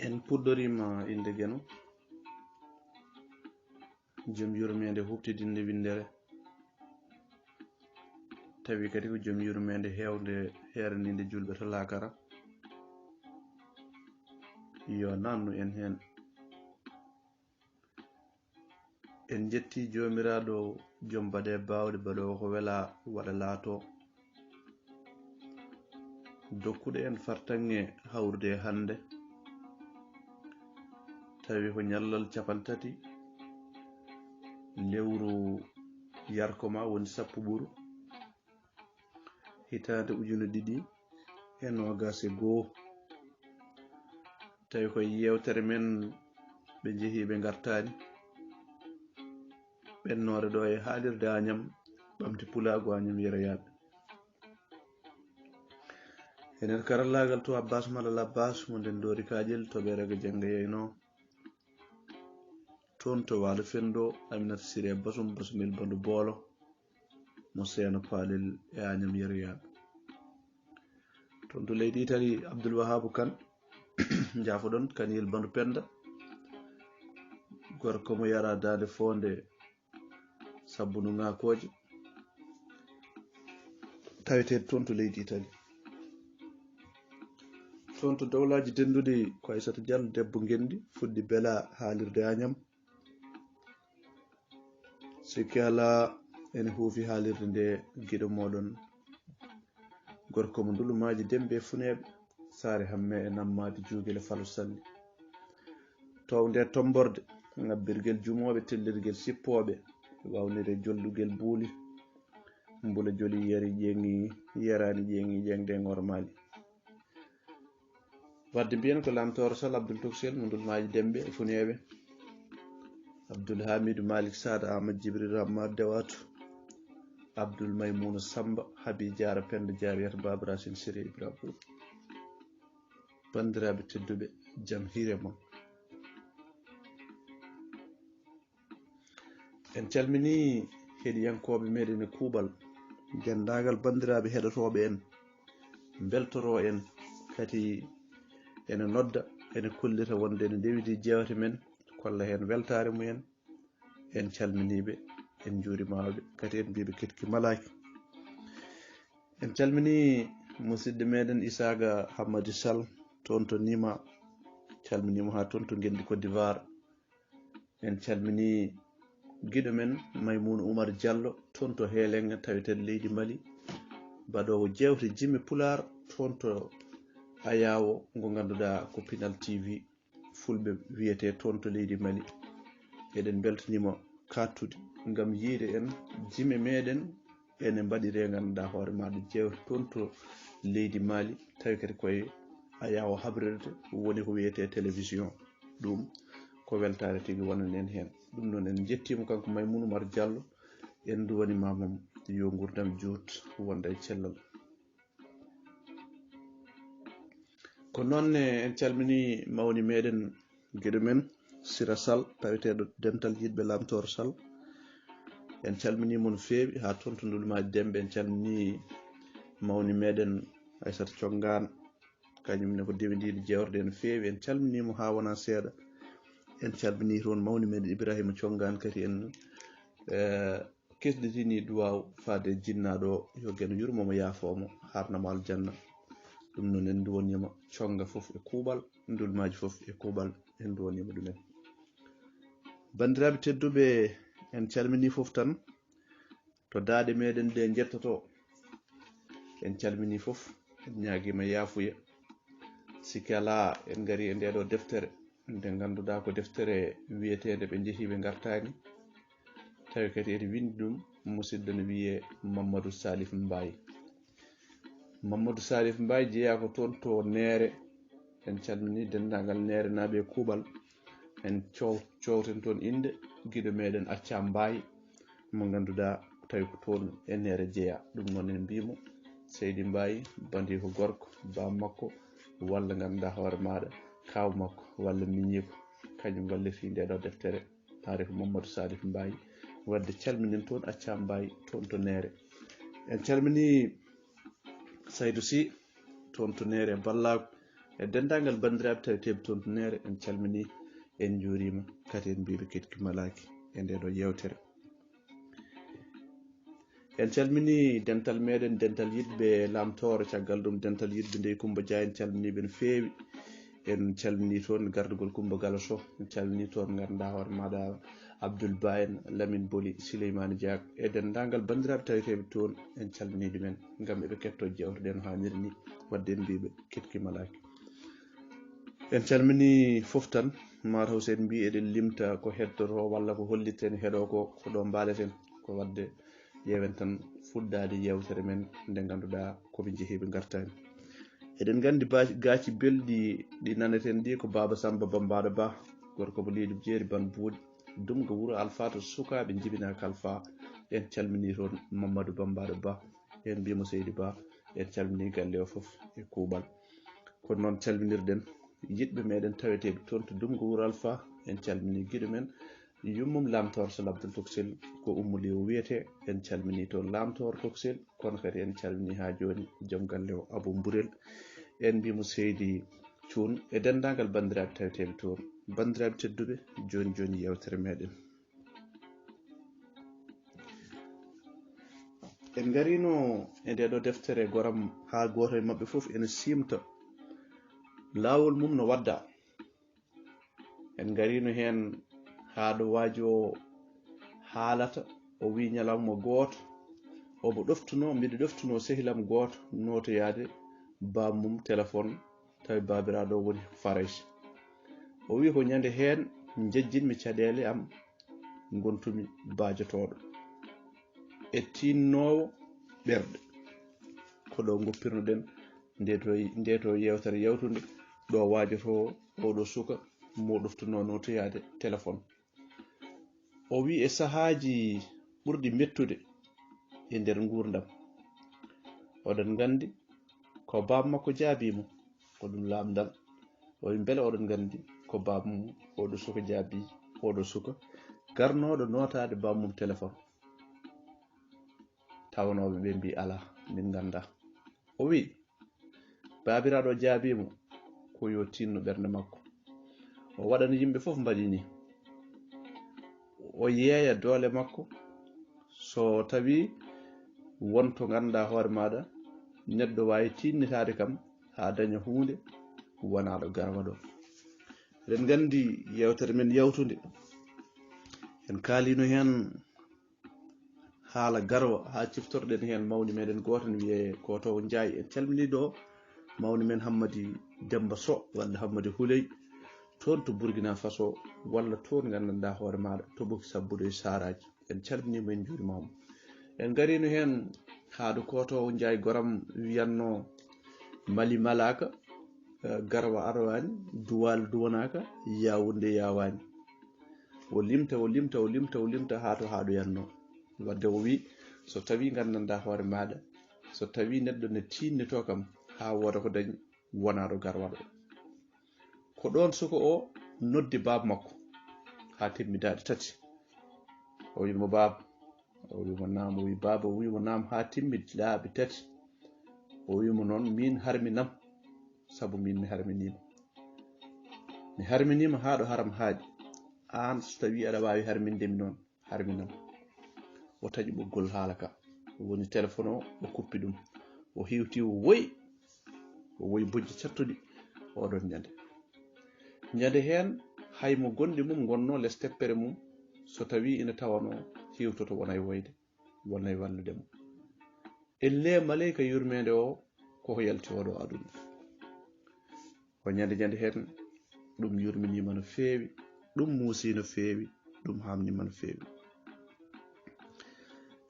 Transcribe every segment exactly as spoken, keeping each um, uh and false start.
En puɗɗoriima innde Geno, jom yurmeende huɓtidinde winndere, tawi kadi ko jom yurmeende heewnde heeraniinde juulɓe to laakara. Yo naatnu en heen. En njetti Joomiraaɗo, jom baɗe baawɗe, baɗoowo ko wela waɗa laato. Dokkuɗo en fartaŋŋe hawrude e hannde, tawi ko ñallal capanɗe tati lewru yarko ma woni sappo ɓuru, hitaande ujune ɗiɗi e noogaas e goo. Tawi koye yeewtere men ɓe njehi ɓe ngartaani, ɓennoore ɗo e haalirde Añam, ɓamti pulaagu Añam yeroyaaɓe. Enen karallaagal to Abbas Malal Abbas mo nden doori Kaƴel to Ɓeeraga Jannga yeyno. Toon to Waalo Fenndo, Aminata Siree Basum, Basumel Bandu Boolo, mo Seeno Paalel e Añam yeroyaaɓe. Toon to leydi Itali, Abdul Wahabu Kan, njaafoɗon, Kaniyel Bandu Penda, gorko mo yara daande foonde sabbunu ŋaakooje, taweteeɗo toon to leydi Itali. Toon to dowlaaji denduɗi, ko Aysata Diallo, debbo ngenndi, fuɗɗi bela haalirde Añam. Sikki alaa, ene huufi haalirde nde giɗo mooɗon, gorko mo Ndulumaaji Dembe e Funeeɓe, Saare Hamme e Nammaadi Juugel e Falo Salli. Townde e tomborde, ŋabbirgel jumooɓe, tellirgel sippooɓe, wawnire jollugel buuli, mbula joli yari ƴeeŋi, yaraani ƴeeŋi, ƴeeŋde e ŋormaali. Wadde mbiyen ko Lamtooro Sall, Abdul Toksel, mo Ndulmaaji Dembe e Funeeɓe, Abdul Hamidu Malik Sada, Ahmad Jibril Ammar Dewatu, Abdul Maymuna Samba, Habi Jaara Penda Jaariyata, Baaba Racine Siré Ibrahima Bouba. Banndiraaɓe tedduɓe, jam hiire mon. En calminii heɗiyankooɓe meɗen e kuuɓal, denndaangal banndiraaɓe heɗotooɓe en, mbeltoroo en, kadi ene nodda, ene kollita wonde ene ndewiti jeewte men, kolla heen weltaare mumen. En calminii ɓe, en njuuriima ɓe, kadi en mbii ɓe ketki malaaki. En calminii musidɗo meɗen Isaaga Hammadi Sall, toon to Nima, calminii mo haa toon to Ngenndi Côte d'Ivoire. En calminii giɗo men Maymuuna Umar Diallo, toon to Heelenga, taweteeɗo leydi Mali, baɗoowo jeewte jime Pulaar, toon to Ayaawo, ngo ngannduɗaa ko Pinal T V Fulɓe wiyetee toon to leydi Mali. Eɗen mbeltaniima kaɗtude ngam yiyde en jime meɗen, ene mbaɗiree, ngannduɗaa hoore maaɗa, jeewte toon to leydi Mali, tawi kadi koye Ayaawo habrirde, woni ko wiyetee télévision. Ɗum ko weltaare tigi wonani en heen. Ɗum noon en njettiima kanko Maymuuna Umar Diallo, en nduwaniima mo yo nguurndam juut, wonda e cellal. Ko noon ne en calminii mawni meɗen, giɗo men Sira Sall, taweteeɗo dental yiɗɓe Lamtooro Sall. En calminii mo no feewi, haa toon to Ndulmaaji Dembe. En calminii mawni meɗen Aysata Conngaan, kañum ne ko dewindiiɗo jeewte no feewi. En calminii mo haa wonaa seeɗa. En calminii toon mawni meɗen Ibrahima Conngaan kadi en, eh, kesɗitinii duwaaw faade e jinnaaɗo o, yo Geno yurmo mo, yaafoo mo, haarna mo aljanna. Ɗum noon en nduwaniima Connga fof e kuuɓal, Ndulmaaji fof e kuuɓal, en nduwaniima ɗumen. Banndiraaɓe tedduɓe, en calminii fof tan to daaɗe meɗen ɗe njettotoo. En calminii fof, en ñaagiima yaafuya. Sikke alaa, en ngarii e ndee ɗoo deftere, nde ngannduɗaa ko deftere wiyeteende Ɓe Njehii Ɓe Ngartaani, tawi kadi ene winndi ɗum musidɗo no wiyee Mamadou Salif Mbaye. Mamadou Salif Mbaye jeyaa ko toon to Neere. En calminii denndaangal Neerenaaɓe e kuuɓal. En coow-, coowten toon innde giɗo meɗen Acca Mbaye, mo ngannduɗaa tawi ko toon e Neere jeyaa. Ɗum noon en mbii mo, Seydi Mbaye, bandiiko gorko, baam makko, walla ngannduɗaa hoore maaɗa, kaaw makko, walla miñiiko, kañum walliti ndee ɗoo deftere. Taariku Mamadou Salif Mbaye, wadde calminen toon Acca Mbaye, toon to Neere. En calminii Saydou Sy, toon to Neere Ballaago. E denndaangal banndiraaɓe taweteeɓe toon to Neere, en calminii, en njuuriima, kadi en mbiiɓe keɗki malaaki e ndee ɗoo yeewtere. En calminii dental meeɗen, dental yiɗɓe Laamtooro, caggal ɗum dental yiɗɓe Ndey Kummba Dia, en calminii ɓe no feewi. En calminii toon gardagol Kummba Galo Sow, en calminii toon ngannduɗaa hoore maaɗa Abdoul Ba en, Lamine Boli, Sileymaani Diak, e denndaangal banndiraaɓe taweteeɓe toon, en calminii ɗumen ngam eɓe kettoo jeewte ɗee no haaniri nii, waɗde en mbiiɓe keɗki malaaki. En calminii fof tan, mataw so en mbii eɗen limta ko heddotoo walla ko hollitta en heɗoo ko, ko ɗo mbaaleten, ko waɗde ƴeewen tan fuɗɗaade yeewtere men nde ngannduɗaa ko ɓe njehi ɓe ngartaani. Eɗen nganndi ba-, gaaci belɗi ɗi naneten ɗi ko Baaba Sammba Bammbaaɗo Ba, gorko mo Leydi Jeeri Ban Buuɗi, Dumga Wuro Alfa to sukaaɓe njibinaa Kalfa. En calminii toon Mamadou Bammbaaɗo Ba, en mbiimo Seydi Ba, en calminii galle o fof e kuuɓal. Kono noon calminirɗen yiɗɓe meeɗen taweteeɓe toon to Dumga Wuro Alfa, en calminii giɗo men, yummum Laamtoor Sal Abdul Toksel, ko Ummu Liw wiyetee, en calminii toon Laamtoor Toksel, kono kadi en calminii haa jooni joom galle o Abou Mburel, en mbiimo Seydi Cuun e denndaangal banndiraaɓe taweteeɓe toon. Banndiraaɓe tedduɓe, jooni jooni yeewtere meeɗen. En ngariino e ndee ɗoo deftere goram haa gooto e maɓɓe fof ene siimta laawol mum no waɗdaa. En ngariino heen haa ɗo waaji o haalata, o wii ñalawma gooto, omo ɗoftunoo, mbiɗo ɗoftunoo sehil am gooto nootoyaade baam mum téléphone, tawi baabiraaɗo o woni Farayse. O wii ko ñande heen njejjinmi caɗeele am, ngontumi baajotooɗo e tiinnoowo ɓerɗe. Ko ɗo ngoppirno-ɗen ndee to, ndee to yeewtere yawtunde, ɗo waajotoo oɗo suka mo ɗoftunoo nootoyaade téléphone. O wii e sahaaji ɓurɗi mettude e nder nguurndam, oɗon nganndi ko baam makko jaabii mo, ko ɗum laamndal. O wii mbele oɗon nganndi ko baam mum oɗo suka jaabii, oɗo suka garnooɗo nootaade baam mum téléphone. Tawanooɓe ɓe mbii alaa, min nganndaa. O wii baabiraaɗo o jaabii mo ko yo tiinno ɓernde makko, o waɗana yimɓe fof mbaɗi nii, o yeeya doole makko. So tawii won to ngannduɗaa hoore maaɗa neɗɗo waawi tiinnitaade kam haa daña huunde, wonaa ɗo garwa ɗo. Eɗen nganndi yeewtere men yawtunde, en kaaliino heen haala garwa haa ciftorɗen heen mawni meɗen gooto ne wiyee Kootowo Njaay. En calminii ɗo mawni men Hammadi Demmba Soh walla Hammadi Huley, toon to Burkina Faso walla toon nganndanɗaa hoore maaɗa to Ɓoki Sabbuɗo e Saaraaji. En calminii mo, en njuuriima mo. En ngariino heen haa ɗo Kootowo Njaay goram wiyatnoo Mali malaaka, eh, garwa arwaani, Duwaal duwanaaka, Yaawunde yaawaani. O limta, o limta, o limta, o limta haa to haaɗoyatnoo. Wadde o wii, so tawii nganndanɗaa hoore maaɗa, so tawii neɗɗo ne tiinnitoo kam haa wooda ko dañi, wonaa ɗo garwa ɗo. Ko ɗoon suka o noddi baaba makko haa timmi daaɗe tati. O wii mo, "Baaba." O wii mo, "Naam." O wii, "Baaba." O wii mo, "Naam," haa timmi laabi tati. O wii mo, "Noon miin harminam, sabu miin mi harminiima. Mi harminiima haa ɗo haram haaɗi. Aan so tawii aɗa waawi harminde mi noon, harminam." O taƴi ɓoggol haala ka. O woni téléphone o, o kuppi ɗum. O hiwti, o woyi. O woyi bojji cattuɗi oɗon ñande. Ñande heen, hay mo gonɗi mum ngonnoo les teppere mum, so tawii ina tawanoo hiwtoto, wonay woyde, wonay wallude mo. Ellee maleyka yurmeende o koko yalti oɗo aduna. O ñande ñande heen, ɗum yurminiima no feewi, ɗum muusii no feewi, ɗum haamniima no feewi.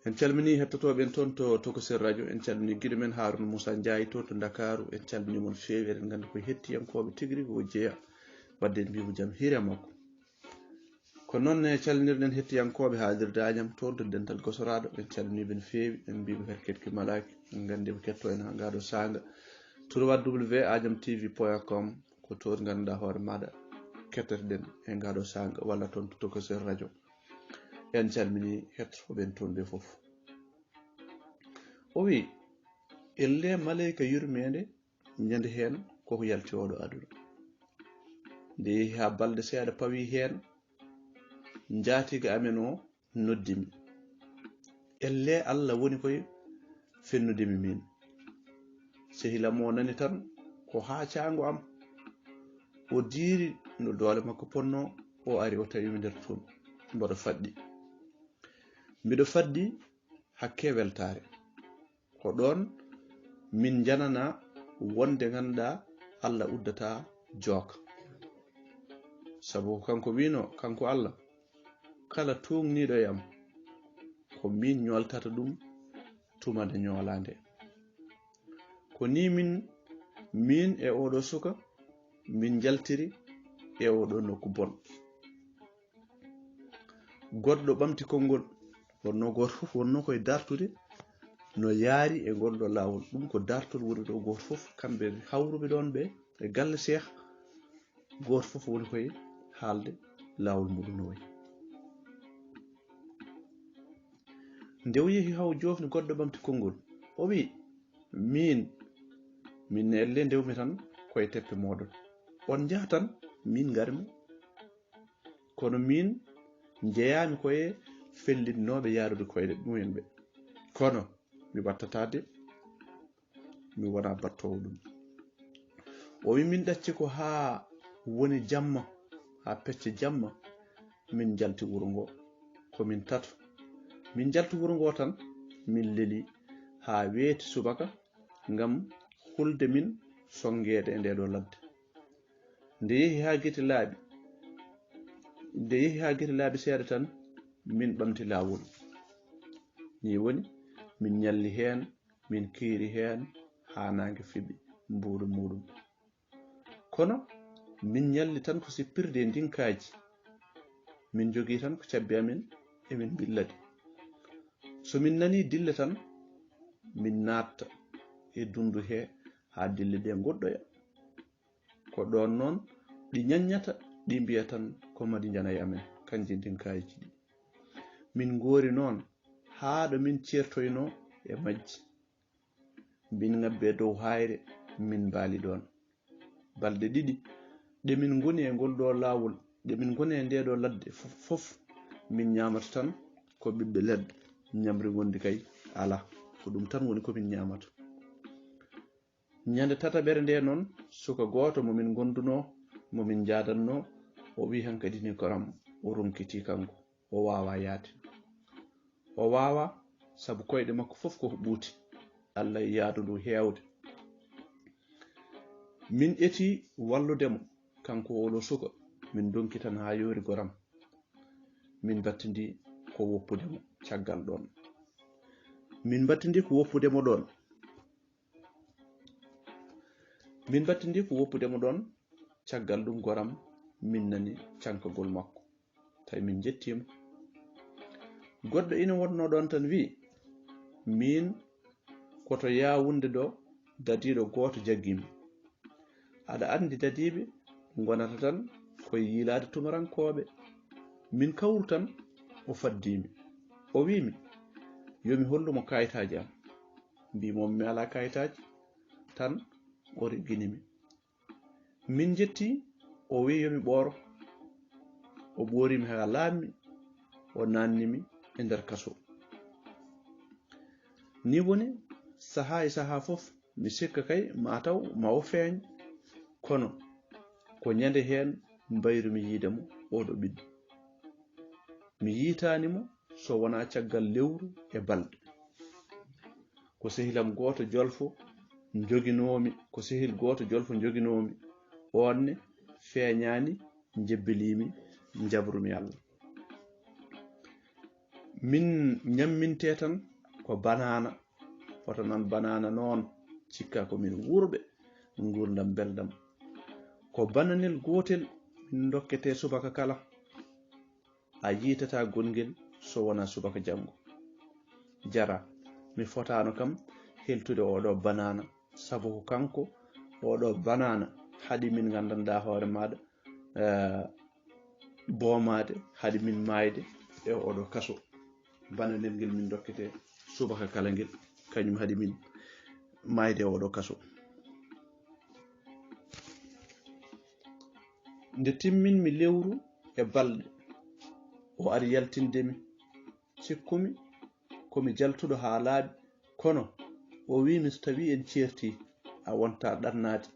En calminii hettotooɓe en toon to Tokosel Radio, en calminii giɗo men Haaruna Muusa Njaay to, to Ndakaaru, en calminii mo no feewi, eɗen nganndi ko hettiyankooɓe tigi rigi o jeyaa, wadde en mbii mo jam hiire makko. Ko noon ne calminirɗen hettiyankooɓe haalirde Añam toon to dental Gosoraaɗo, en calminii ɓe no feewi, en mbii ɓe kadi keɗki malaaki, en nganndi ɓe kettoo en haa ngaa ɗo saanga. trois W Añam T V point com, ko toon ngannduɗaa hoore maaɗa ketteten e ngaa ɗo saanga, walla toon to Tokosel Radio. En calminii hettotooɓe en toon ɓe fof. O wii, ellee maleyka yurmeende ñande heen, koko yalti oɗo aduna. Nde yehi ha balɗe seeɗa pawi heen, njaatiga amen o noddi mi. Ellee Allah woni koye fennude mi min. Sehil am o nani tan ko haa caango am. O diiri no doole makko ponno, o ari o tawi mi nder toon. Mboɗo faɗɗi. Mbiɗo faɗɗi hakke weltaare. Ko ɗoon min njanana wonde ngannduɗaa Allah uddata jooka. Sabu ko kanko wino, kanko Allah, kala tuugniiɗo e am, ko min ñooltata ɗum tuma nde ñoolaa nde. Ko ni min, min e oɗo suka, min njaltiri e oɗo nokku bon. Goɗɗo ɓamti konngol, wonno gooto fof wonno koye dartude no yaari e ngol ɗo laawol. Ɗum ko dartol woni ɗo gooto fof, kamɓe hawruɓe ɗoon ɓe e galle Seex, gooto fof woni koye haalde laawol muɗum no wayi. Nde o yehi haa o joofni goɗɗo ɓamti konngol, o wi, "Miin, min ne elle ndewmi tan koye teppe mooɗon. On njaha tan, min ngarmi." Kono min njeyaami koye fellinnooɓe yaarude koyɗe mumen ɓe. Kono mi wattataa de, mi wonaa battoowo ɗum. O wi min ɗacci ko haa woni jamma, haa pecce jamma, min njalti wuro ngo. Ko min tato. Min njalti wuro ngo tan, min leli haa weeti subaka ngam hulde min sonngeede e nde ɗo ladde. Nde yehi haa gite laaɓi, nde yehi haa gite laaɓi seeɗa tan, min ɓamti laawol. Ni woni, min ñalli heen, min kiiri heen haa naange fiɓi mbuuɗu muuɗum. Kono min ñalli tan ko sippirde e ndinkaaji. Min njogii tan ko cabbi amen, emin mbilla ɗi. So min nanii dille tan, min naatta e dundu he haa dille ɗe ngoɗɗoya. Ko ɗoon noon ɗi ñaññata, ɗi mbiya tan ko madi njana e amen, kanji ndinkaaji ɗi. Min ngoori noon haa ɗo min ceertoynoo e majji. Min ngabbi e dow haayre, min mbaali ɗoon. Balɗe ɗiɗi, ɗe min ngoni e ngol ɗo laawol, ɗe min ngoni e nde ɗo ladde fof, fof, min ñaamata tan ko ɓiɓɓe leɗɗe, ñamri ngondi kay alaa. Ko ɗum tan woni ko min ñaamata. Ñande tataɓere nde noon, suka gooto mo min ngondunoo, mo min njaadannoo, o wi hankadi ni goram, o ronkitii kanko, o waawaa yahde. O waawaa, sabu koyɗe makko fof ko ɓuuti. Allah e yaadu ndu heewde. Min eti wallude mo, kanko oɗo suka, min ndonki tan haa yoori goram. Min mbattindi ko woppude mo caggal ɗoon. Min mbattindi ko woppude mo ɗoon. Min mbattindi ko woppude mo ɗoon, caggal ɗum goram min nani cankagol makko. Tawi min njettiima. Goɗɗo ina wonnoo ɗoon tan wiyi, "Miin ko to Yaawunde ɗo dadiiɗo gooto jaggiimi. Aɗa anndi dadiiɓe ngonata tan koye yiilaade tumarankooɓe. Min kawru tan o faddiimi. O wiimi yo mi hollu mo kayitaaji am." Mbiimi mi alaa kayitaaji, tan o reggini mi. Min njetti, o wi yo mi ɓooro. O ɓoori mi haa laaɓmi, o naanni mi e nder kaso. Ni woni, sahaa e sahaa fof, mi sikka kay ma taw ma o feeñ, kono ko ñande heen mbayru mi yiide mo, oɗo ɓiɗɗo. Mi yiitaani mo so wonaa caggal lewru e balɗe. Ko sehil am gooto jolfo njoginoomi, ko sehil gooto jolfo njoginoomi, oon ne feeñaani, njebbiliimi, njabrumi Allah. Min ñammintee tan ko banaana, hoto nan banaana noon, cikka ko min wuurɓe, nguurndam mbeldam. Ko bananel gootel min ndokketee subaka kala. A yiitataa gongel so wonaa subaka janngo. Jara, mi fotaano kam heltude oɗo banaana, sabu ko kanko oɗo banaana haɗi min nganndanɗaa hoore maaɗa, eh, boomaade, haɗi min maayde e oɗo kaso. Bananel ngel min ndokketee subaka kala ngel, kañum haɗi min maayde e oɗo kaso. Nde timmin mi lewru e balɗe, o ari yaltinde mi. Cikkumi ko mi jaltuɗo haa laaɓi, kono o wi'i mi so tawii en ceertii, a wontaa ɗannaade.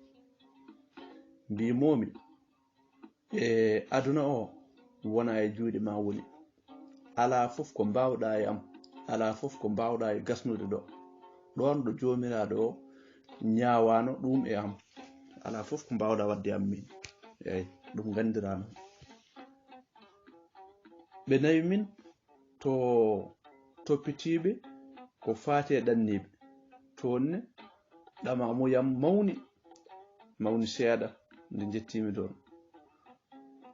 Mbiimoomi, e aduna o wona e juuɗe ma woni. Alaa fof ko mbaawɗaa e am, alaa fof ko mbaawɗaa e gasnude ɗo. Ɗoon ɗo joomiraaɗo o ñaawaano ɗum e am. Alaa fof ko mbaawɗaa waɗde e am min. Eey, ɗum nganndiraano. Ɓe nawi min to toppitiiɓe ko faati e ɗanniiɓe. Toon ne, ɗamaamuya am mawni, mawni seeɗa nde njettiimi ɗoon.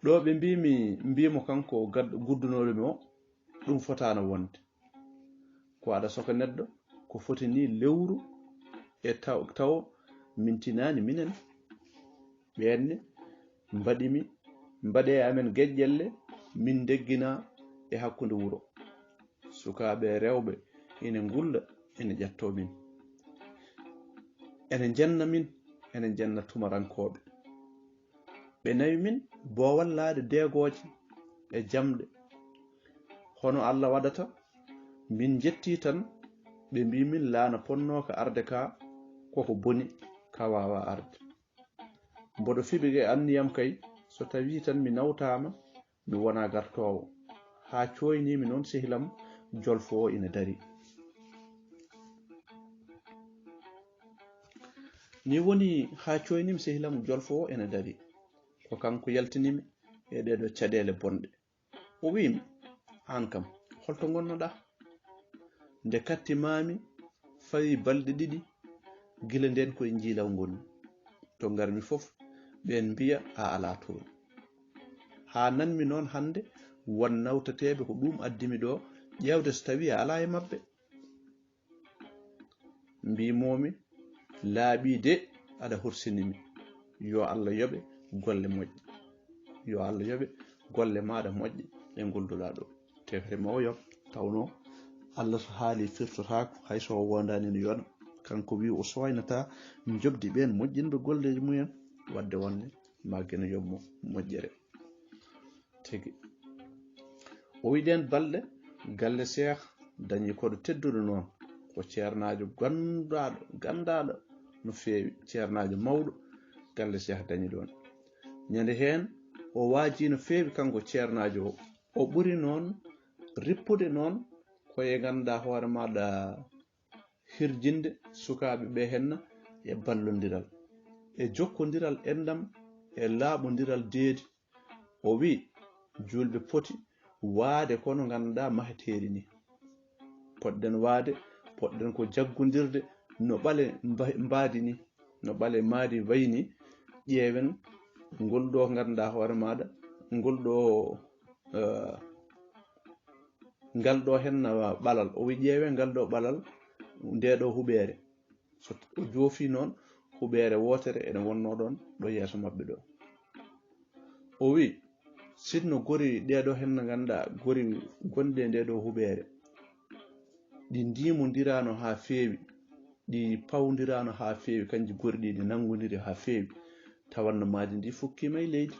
Ɗo ɓe mbiimi, mbiimo kanko gad-, guddunooɗo mi o, ɗum fotaano wonde. Ko aɗa soka neɗɗo, ko foti ni lewru e taw-, tawo min tinaani minen. Ɓeen ne mbaɗi mi, mbaɗe e amen geƴƴelle, min ndeggina e hakkunde wuro. Sukaaɓe e rewɓe ina ngulla, ina ƴattoo min. Ene njenna min, ene njenna tumarankooɓe. Ɓe nawi min boowal laaɗe deegooje e jamɗe. Hono Alla waɗata, min njettii tan, ɓe mbii min laana ponnooka arde ka, koko boni, ka waawaa arde. Mboɗo fiɓi e anniyam kay, so tawii tan mi nawtaama, mi wona gartoowo. Haa cooyniimi noon sehil am Jolfo o ina darii. Ni woni haa cooyniimi sehil am Jolfo o ina darii. Ko kanko yaltini mi e ɗeeɗoo caɗeele bonɗe. O wi'i mi, "Aan kam, holto ngonnoɗaa?" Nde katti maami, fawi balɗe ɗiɗi, gila ndeen ko e njiilaw ngonmi. To ngarmi fof, ɓeen mbiya a alaa toon. Haa nanmi noon hannde, won nawtateeɓe ko ɗum addi mi ɗo, ƴeewde so tawii a alaa e maɓɓe. Mbiimoomi, "Laaɓii de, aɗa horsini mi." Yo Allah yoɓe golle moƴƴe. Yo Allah yoɓe golle maaɗa moƴƴe ɗe ngolduɗaa ɗo. Tefere mawyo, tawno Allah so haali firtotaako, hay so o wondaani no yona. Kanko wi o soynata njoɓdi ɓeen moƴƴinɓe golleeji mumen, wadde wonde ma geno yoɓmo moƴƴere. Tigi. O wi ɗeen balɗe, galle Seex dañi koɗo tedduɗo noon. Ko ceernaajo ganndaaɗo, ganndaaɗo no feewi, ceernaajo mawɗo, galle Seex dañi ɗoon. Ñande heen, o waajii no feewi kanko ceernaajo o. O ɓuri noon rippude noon ko e ngannduɗaa hoore maaɗa hirjinde sukaaɓe ɓe henna e ballondiral, e jokkondiral enɗam, e laaɓondiral deedi. O wi'i, juulɓe poti waade kono ngannduɗaa maheteeri ni. Potɗen waade, potɗen ko jaggondirde no ɓale mba-, mbaadi ni, no ɓale maadi wayi ni. Ƴeewen ngol ɗo ngannduɗaa hoore maaɗa, ngol ɗo, eh, ngal ɗo henna ɓalal. O wi'i, ƴeewe ngal ɗo ɓalal, nde ɗo huɓeere. So o joofi noon, huɓeere wootere ene wonnoo ɗoon ɗo yeeso maɓɓe ɗo. O wi'i, sinno gori ɗee ɗo henna ngannduɗaa, gori gonɗe e nde ɗo huɓeere, ɗi ndiimondiraano haa feewi, ɗi pawndiraano haa feewi, kanji gori ɗi, ɗi nanngondiri haa feewi, tawanno maadi ndi fukkiima e leydi.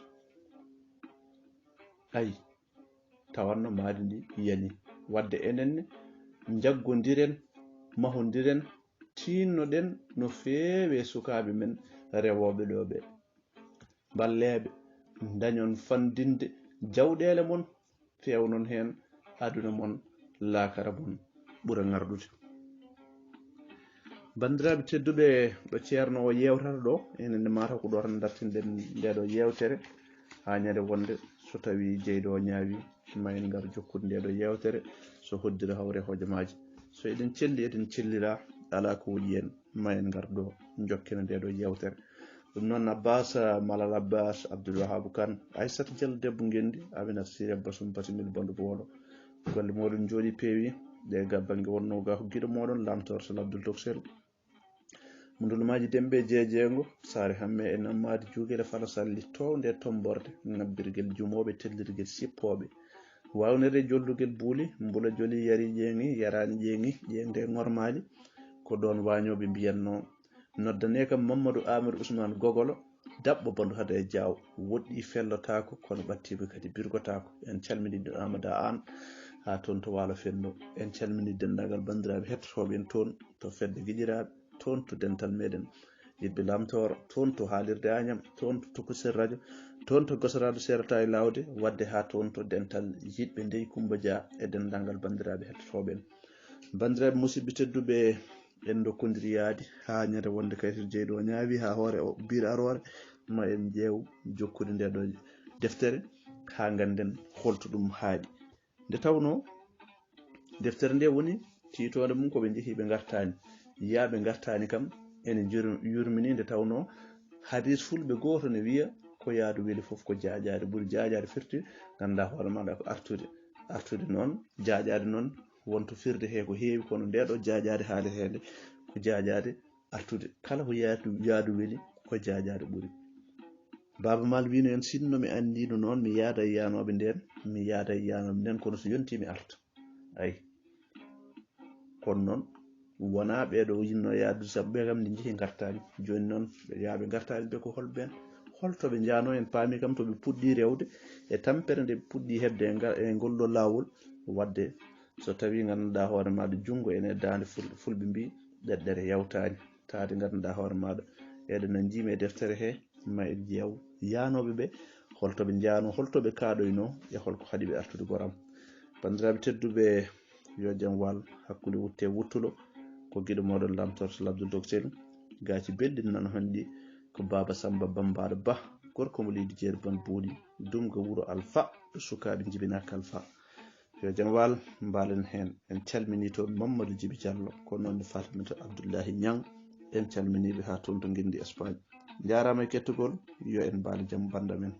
Ayi, tawanno maadi ndi yani. Wadde enen ne, njaggondiren, mahondiren, tiinnoɗen no feewi e sukaaɓe men rewooɓe ɗo ɓe. Balleeɓe, ndañon fanndinde jawɗeele mon, feewnon heen aduna mon, laakara mon ɓura ŋarɗude. Banndiraaɓe tedduɓe, ɗo Ceerno o yeewtata ɗo, enen ne mataw ko ɗo tan dartinɗen nde ɗo yeewtere, haa ñande wonde so tawii jeyɗo o ñaawi, ma en ngar jokkude nde ɗo yeewtere, so hoddira hawre hojomaaji. So eɗen celli, eɗen cellira, alaa ko woƴi en, ma en ngar ɗo njokkina nde ɗo yeewtere. Ɗum noon, Abbas, Malal Abbas, Abdoul Wahab Kane, Aissata Diallo debbo Ngenndi, Aminata Siré Basum Basimel Bandu Boolo. Golle mooɗon njooɗi peewi, ɗe ga bannge wonnoo ga ko giɗo mooɗon, Lamtoor Sal Abdoul Toksel. Mundulmaaji Demɓe Jeejeengo, Saare Hamme e Nammaadi Juugel e Fala Salli, toownde e tommborde, ŋabbirgel jumooɓe, tellirgel sippooɓe. Waawnere jollugel buuli, mbula joli yari ƴeeŋi, yaraani ƴeeŋi, ƴeeŋde e ŋormaali. Ko ɗoon waañooɓe mbiyatnoo. Noddanee kam Mammadu Aamadu Usmaan Gogolo, daɓɓo bandu hada e jaaw, woɗɗi fellotaako, kono ɓattiima kadi birgotaako. En calminii ɗum Amada Aan, haa toon to Waalo Fenno. En calminii denndaangal banndiraaɓe hettotooɓe en toon to fedde giƴiraaɓe, toon to dental meɗen yiɗɓe Lamtooro, toon to haalirde Añam, toon to Tokusel Radio, toon to Gosaraadu Seerata e Laawde, wadde haa toon to dental yiɗɓe Ndey Kummba Dia e denndaangal banndiraaɓe hettotooɓe en. Banndiraaɓe musidɓe tedduɓe, en ndokkondiri yaadi haa ñande wonde Kaytel Jeyɗo o ñaawi haa hoore o biir aroore, ma en ƴeew jokkude nde ɗo deftere haa ngannden holto ɗum haaɗi. Nde tawnoo deftere nde woni tiitoonde mum ko ɓe njehii ɓe ngartaani, yiyaaɓe ngartaani kam ene njur- yurmini. Nde tawnoo hadiis fulɓe gooto ne wiya ko yaadu weli fof ko jaajaade ɓuri. Jaajaade firti ngannduɗaa hoore maaɗa ko artude. Artude noon, jaajaade noon wonto firde he ko heewi, kono nde ɗo jaajaade haalirede ko jaajaade artude. Kala ko yaadu, yaadu weli ko jaajaade ɓuri. Baaba Maal wino en, sinno mi anndiino noon mi yaada e yaanooɓe ndeen, mi yaada e yaanooɓe ndeen, kono so yontii mi arta. Ayi. Kono noon wonaa ɓee ɗo yinno yaadu, sabu ɓe kam nde njehi ngartaani. Jooni noon ɓe yaaɓe ngartaani ɓe ko holɓeen? Holto ɓe njaanoo? En paami kam to ɓe puɗɗii rewde e tampere nde ɓe puɗɗii heɓde e ngal, e ngol ɗo laawol. Wadde so tawii ngannduɗaa hoore maaɗa junngo ene e daande ful-, fulɓe mbii ɗeɗɗere yawtaani. Taade ngannduɗaa hoore maaɗa eɗen nanjiima e deftere he, ma en ƴeew yaanooɓe ɓe, holto ɓe njaanoo, holto ɓe kaaɗoynoo, e holko haɗi ɓe artude goram. Banndiraaɓe tedduɓe, yo jam wal hakkunde wutte e wuttulo, ko giɗo mooɗon Lamtoor Sal Abdul Doksel, gaaci belɗi nana honɗi, ko Baaba Samba Bambaaɗo Bah, gorko mo leydi Jeeri Ban Booɗi, Dumga wuro Alfa, sukaaɓe njibinaaka Alfa. Yo jam wal, mbaalen heen. En calminii toon Mamadou Djibi Diallo, ko noon ne Fatimata Abdoullahi Niang. En calminii ɓe haa toon to ngenndi Espagne. Njaaraama e kettugol, yo en mbaal jam bannda men.